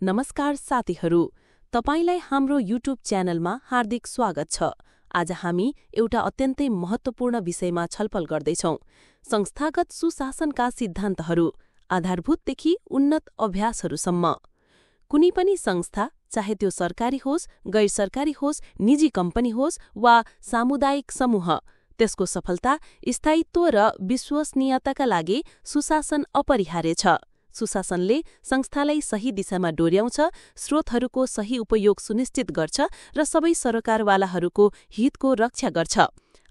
नमस्कार साथीहरू, तपाईलाई हाम्रो युट्युब च्यानलमा हार्दिक स्वागत छ। आज हामी एउटा अत्यन्तै महत्त्वपूर्ण विषयमा छलफल गर्दैछौं। संस्थागत सुशासनका सिद्धान्तहरू, आधारभूतदेखि उन्नत अभ्यासहरूसम्म। कुनै पनि संस्था, चाहे त्यो सरकारी होस्, गैर सरकारी होस्, निजी कम्पनी होस् वा सामुदायिक समूह, त्यसको सफलता, स्थायित्व र विश्वसनीयताका लागि सुशासन अपरिहार्य छ। सुशासनले संस्थालाई सही दिशामा डोर्याउँछ, स्रोतहरूको सही उपयोग सुनिश्चित गर्छ र सबै सरकारवालाहरूको हितको रक्षा गर्छ।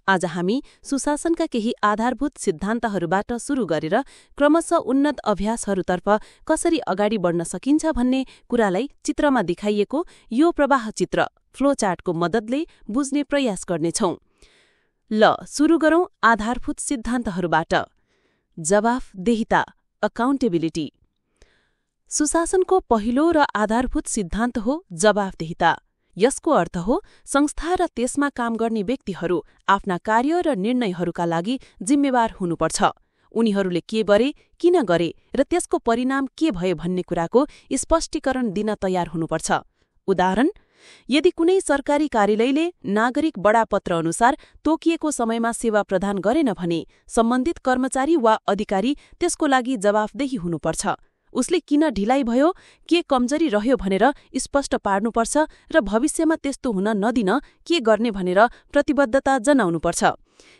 आज हामी सुशासनका केही आधारभूत सिद्धान्तहरूबाट सुरु गरेर क्रमशः उन्नत अभ्यासहरूतर्फ कसरी अगाडि बढ्न सकिन्छ भन्ने कुरालाई चित्रमा देखाइएको यो प्रवाह चित्र फ्लोचार्टको मद्दतले बुझ्ने प्रयास गर्नेछौं। ल सुरु गरौं आधारभूत सिद्धान्तहरूबाट। जवाफदेहिता, अकाउन्टेबिलिटी। सुशासनको पहिलो र आधारभूत सिद्धान्त हो जवाफदेहिता। यसको अर्थ हो संस्था र त्यसमा काम गर्ने व्यक्तिहरू आफ्ना कार्य र निर्णयहरूका लागि जिम्मेवार हुनुपर्छ। उनीहरूले के गरे, किन गरे र त्यसको परिणाम के भयो भन्ने कुराको स्पष्टीकरण दिन तयार हुनुपर्छ। उदाहरण, यदि कुनै सरकारी कार्यालयले नागरिक बडापत्र अनुसार तोकिएको समयमा सेवा प्रदान गरेन भने सम्बन्धित कर्मचारी वा अधिकारी त्यसको लागि जवाफदेही हुनुपर्छ। उसले किन ढिलाइ भयो, के कमजोरी रह्यो भनेर स्पष्ट पार्नुपर्छ र भविष्यमा त्यस्तो हुन नदिन के गर्ने भनेर प्रतिबद्धता जनाउनुपर्छ।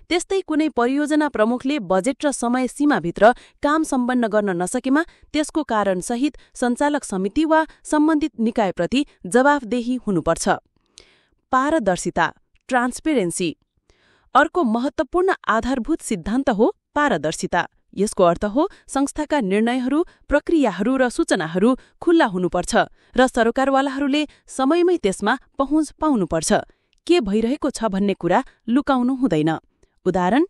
त्यस्तै कुनै परियोजना प्रमुखले बजेट र समय सीमाभित्र काम सम्पन्न गर्न नसकेमा त्यसको कारणसहित सञ्चालक समिति वा सम्बन्धित निकायप्रति जवाफदेही हुनुपर्छ। पारदर्शिता, ट्रान्सपेरेन्सी। अर्को महत्त्वपूर्ण आधारभूत सिद्धान्त हो पारदर्शिता। यसको अर्थ हो संस्थाका निर्णयहरू, प्रक्रियाहरू र सूचनाहरू खुल्ला हुनुपर्छ र सरकारवालाहरूले समयमै त्यसमा पहुँच पाउनुपर्छ। के भइरहेको छ भन्ने कुरा लुकाउनु हुँदैन। उदाहरण,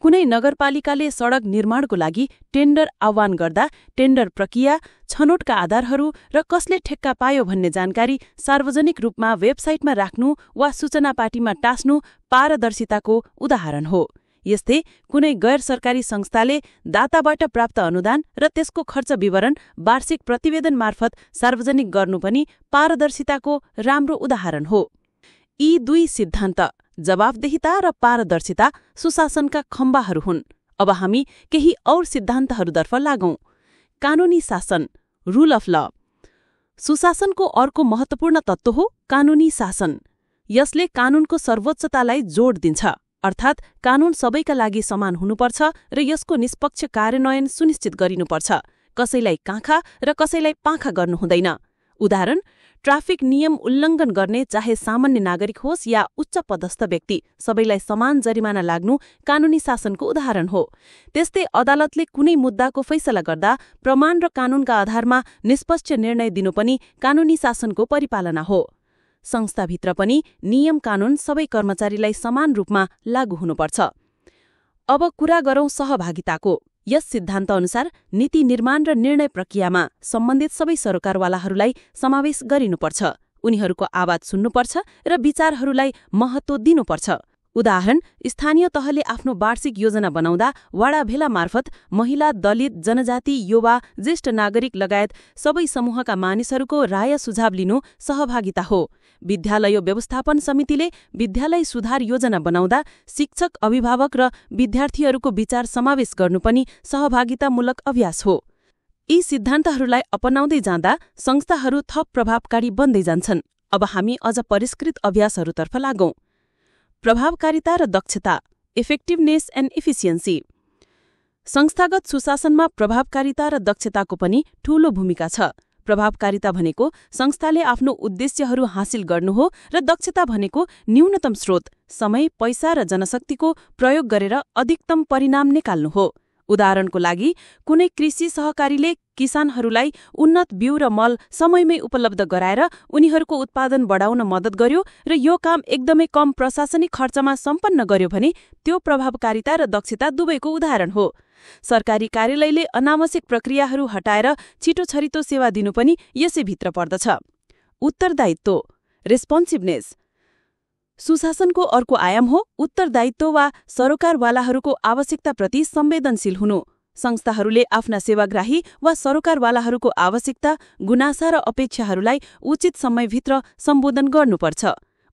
कुनै नगरपालिकाले सडक निर्माणको लागि टेन्डर आह्वान गर्दा टेन्डर प्रक्रिया, छनौटका आधारहरू र कसले ठेक्का पायो भन्ने जानकारी सार्वजनिक रूपमा वेबसाइटमा राख्नु वा सूचना पाटीमा टास्नु पारदर्शिताको उदाहरण हो। यस्तै कुनै गैर सरकारी संस्थाले दाताबाट प्राप्त अनुदान र त्यसको खर्च विवरण वार्षिक प्रतिवेदन मार्फत सार्वजनिक गर्नु पनि पारदर्शिताको राम्रो उदाहरण हो। यी दुई सिद्धान्त, जवाफदेहिता र पारदर्शिता, सुशासनका खम्बाहरू हुन्। अब हामी केही और सिद्धान्तहरूतर्फ लागौं। कानूनी शासन, रुल अफ ल। सुशासनको अर्को महत्त्वपूर्ण तत्त्व हो कानूनी शासन। यसले कानूनको सर्वोच्चतालाई जोड दिन्छ, अर्थात् कानून सबैका लागि समान हुनुपर्छ र यसको निष्पक्ष कार्यान्वयन सुनिश्चित गरिनुपर्छ। कसैलाई काँखा र कसैलाई पाखा गर्नु हुँदैन। उदाहरण, ट्राफिक नियम उल्लङ्घन गर्ने चाहे सामान्य नागरिक होस् या उच्च पदस्थ व्यक्ति, सबैलाई समान जरिमाना लाग्नु कानूनी शासनको उदाहरण हो। त्यस्तै अदालतले कुनै मुद्दाको फैसला गर्दा प्रमाण र कानूनका आधारमा निष्पक्ष निर्णय दिनु पनि कानूनी शासनको परिपालना हो। संस्थाभित्र पनि नियम कानून सबै कर्मचारीलाई समान रूपमा लागू हुनुपर्छ। अब कुरा गरौं सहभागिताको। यस सिद्धान्त अनुसार नीति निर्माण र निर्णय प्रक्रियामा सम्बन्धित सबै सरकारवालाहरूलाई समावेश गरिनुपर्छ। उनीहरूको आवाज सुन्नुपर्छ र विचारहरूलाई महत्त्व दिनुपर्छ। उदाहरण, स्थानीय तहले आफ्नो वार्षिक योजना बनाउँदा वाडा भेला मार्फत महिला, दलित, जनजाति, युवा, ज्येष्ठ नागरिक लगायत सबै समूहका मानिसहरूको राय सुझाव लिनु सहभागिता हो। विद्यालय व्यवस्थापन समितिले विद्यालय सुधार योजना बनाउँदा शिक्षक, अभिभावक र विद्यार्थीहरूको विचार समावेश गर्नु पनि सहभागितामूलक अभ्यास हो। यी सिद्धान्तहरूलाई अपनाउँदै जाँदा संस्थाहरू थप प्रभावकारी बन्दै जान्छन्। अब हामी अझ परिष्कृत अभ्यासहरूतर्फ लागौं। प्रभावकारिता र दक्षता, इफेक्टिभनेस एन्ड इफिसियन्सी। संस्थागत सुशासनमा प्रभावकारिता र दक्षताको पनि ठूलो भूमिका छ। प्रभावकारिता भनेको संस्थाले आफ्नो उद्देश्यहरू हासिल गर्नु हो र दक्षता भनेको न्यूनतम स्रोत, समय, पैसा र जनशक्तिको प्रयोग गरेर अधिकतम परिणाम निकाल्नु हो। उदाहरणको लागि, कुनै कृषि सहकारीले किसानहरूलाई उन्नत बिउ र मल समयमै उपलब्ध गराएर उनीहरूको उत्पादन बढाउन मद्दत गर्यो र यो काम एकदमै कम प्रशासनिक खर्चमा सम्पन्न गर्यो भने त्यो प्रभावकारिता र दक्षता दुवैको उदाहरण हो। सरकारी कार्यालयले अनावश्यक प्रक्रियाहरू हटाएर छिटो छरितो सेवा दिनु पनि यसैभित्र पर्दछ। उत्तरदायित्व, रेस्पोन्सिभनेस। सुशासनको अर्को आयाम हो उत्तरदायित्व वा सरकारवालाहरूको आवश्यकताप्रति संवेदनशील हुनु। संस्थाहरूले आफ्ना सेवाग्राही वा सरोकारवालाहरूको आवश्यकता, गुनासा र अपेक्षाहरूलाई उचित समयभित्र सम्बोधन गर्नुपर्छ।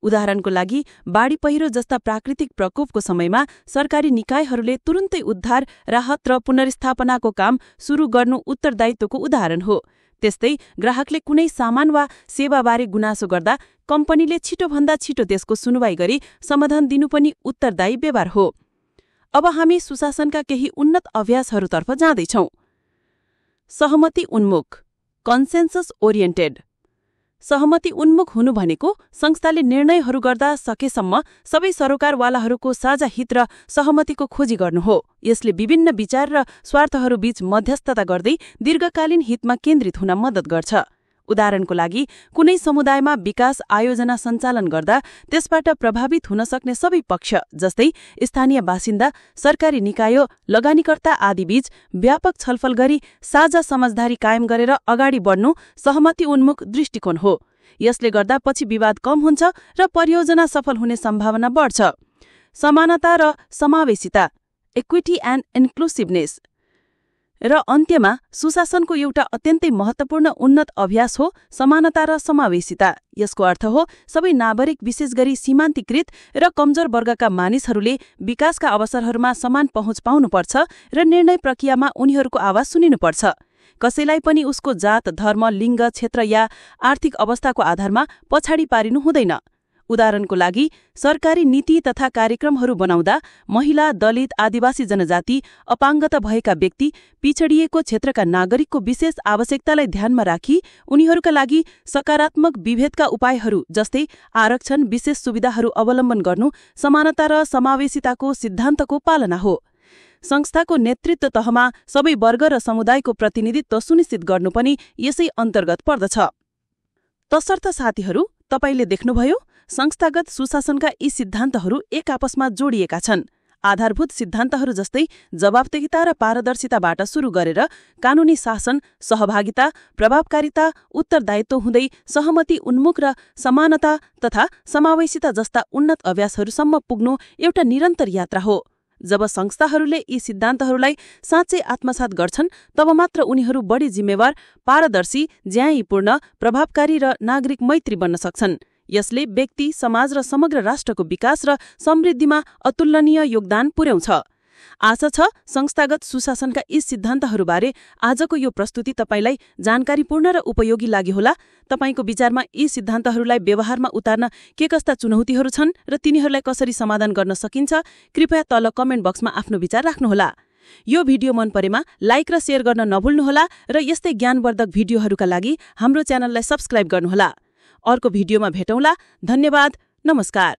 उदाहरणको लागि, बाढी पहिरो जस्ता प्राकृतिक प्रकोपको समयमा सरकारी निकायहरूले तुरुन्तै उद्धार, राहत र पुनर्स्थापनाको काम सुरु गर्नु उत्तरदायित्वको उदाहरण हो। त्यस्तै ग्राहकले कुनै सामान वा सेवाबारे गुनासो गर्दा कम्पनीले छिटोभन्दा छिटो त्यसको सुनवाई गरी समाधान दिनु पनि उत्तरदायी व्यवहार हो। अब हामी सुशासनका केही उन्नत अभ्यासहरूतर्फ जाँदैछौँ। सहमति उन्मुख, कन्सेन्सस ओरिएन्टेड। सहमति उन्मुख हुनु भनेको संस्थाले निर्णयहरू गर्दा सकेसम्म सबै सरोकारवालाहरूको साझा हित र सहमतिको खोजी गर्नु हो। यसले विभिन्न विचार र स्वार्थहरूबीच मध्यस्थता गर्दै दीर्घकालीन हितमा केन्द्रित हुन मद्दत गर्छ। उदाहरणको लागि, कुनै समुदायमा विकास आयोजना सञ्चालन गर्दा त्यसबाट प्रभावित हुन सक्ने सबै पक्ष जस्तै स्थानीय बासिन्दा, सरकारी निकाय, लगानीकर्ता आदिबीच व्यापक छलफल गरी साझा समझदारी कायम गरेर अगाडि बढ्नु सहमति उन्मुख दृष्टिकोण हो। यसले गर्दा पछि विवाद कम हुन्छ र परियोजना सफल हुने सम्भावना बढ्छ। समानता र समावेशिता, इक्विटी एन्ड इन्क्लुसिभनेस। र अन्त्यमा सुशासनको एउटा अत्यन्तै महत्त्वपूर्ण उन्नत अभ्यास हो समानता र समावेशिता। यसको अर्थ हो सबै नागरिक, विशेष गरी सीमान्तकृत र कमजोर वर्गका मानिसहरूले विकासका अवसरहरूमा समान पहुँच पाउनुपर्छ र निर्णय प्रक्रियामा उनीहरूको आवाज सुनिनुपर्छ। कसैलाई पनि उसको जात, धर्म, लिङ्ग, क्षेत्र या आर्थिक अवस्थाको आधारमा पछाडि पारिनु हुँदैन। उदाहरणको लागि, सरकारी नीति तथा कार्यक्रमहरू बनाउँदा महिला, दलित, आदिवासी जनजाति, अपाङ्गता भएका व्यक्ति, पिछडिएको क्षेत्रका नागरिकको विशेष आवश्यकतालाई ध्यानमा राखी उनीहरूका लागि सकारात्मक विभेदका उपायहरू जस्तै आरक्षण, विशेष सुविधाहरू अवलम्बन गर्नु समानता र समावेशिताको सिद्धान्तको पालना हो। संस्थाको नेतृत्व तहमा सबै वर्ग र समुदायको प्रतिनिधित्व सुनिश्चित गर्नु पनि यसै अन्तर्गत पर्दछ। तसर्थ साथीहरू, तपाईले देख्नुभयो, संस्थागत सुशासनका यी सिद्धान्तहरू एक आपसमा जोडिएका छन्। आधारभूत सिद्धान्तहरू जस्तै जवाबदेहिता र पारदर्शिताबाट सुरु गरेर कानूनी शासन, सहभागिता, प्रभावकारिता, उत्तरदायित्व हुँदै सहमति उन्मुख र समानता तथा समावेशिता जस्ता उन्नत अभ्यासहरूसम्म पुग्नु एउटा निरन्तर यात्रा हो। जब संस्थाहरूले यी सिद्धान्तहरूलाई साँच्चै आत्मसात गर्छन्, तब मात्र उनीहरू बढी जिम्मेवार, पारदर्शी, ज्यायपूर्ण, प्रभावकारी र नागरिक मैत्री बन्न सक्छन्। यसले व्यक्ति, समाज र समग्र राष्ट्रको विकास र समृद्धिमा अतुलनीय योगदान पुर्याउँछ। आशा छ संस्थागत सुशासनका यी सिद्धान्तहरूबारे आजको यो प्रस्तुति तपाईलाई जानकारीपूर्ण र उपयोगी लाग्यो होला। तपाईको विचारमा यी सिद्धान्तहरूलाई व्यवहारमा उतार्न के कस्ता चुनौतीहरू छन् र तिनीहरूलाई कसरी समाधान गर्न सकिन्छ, कृपया तल कमेन्ट बक्समा आफ्नो विचार राख्नुहोला। यो भिडियो मन परेमा लाइक र शेयर गर्न नभुल्नुहोला र यस्तै ज्ञानवर्धक भिडियोहरूका लागि हाम्रो च्यानललाई सब्स्क्राइब गर्नुहोला। अर्को भिडियोमा भेटौँला। धन्यवाद। नमस्कार।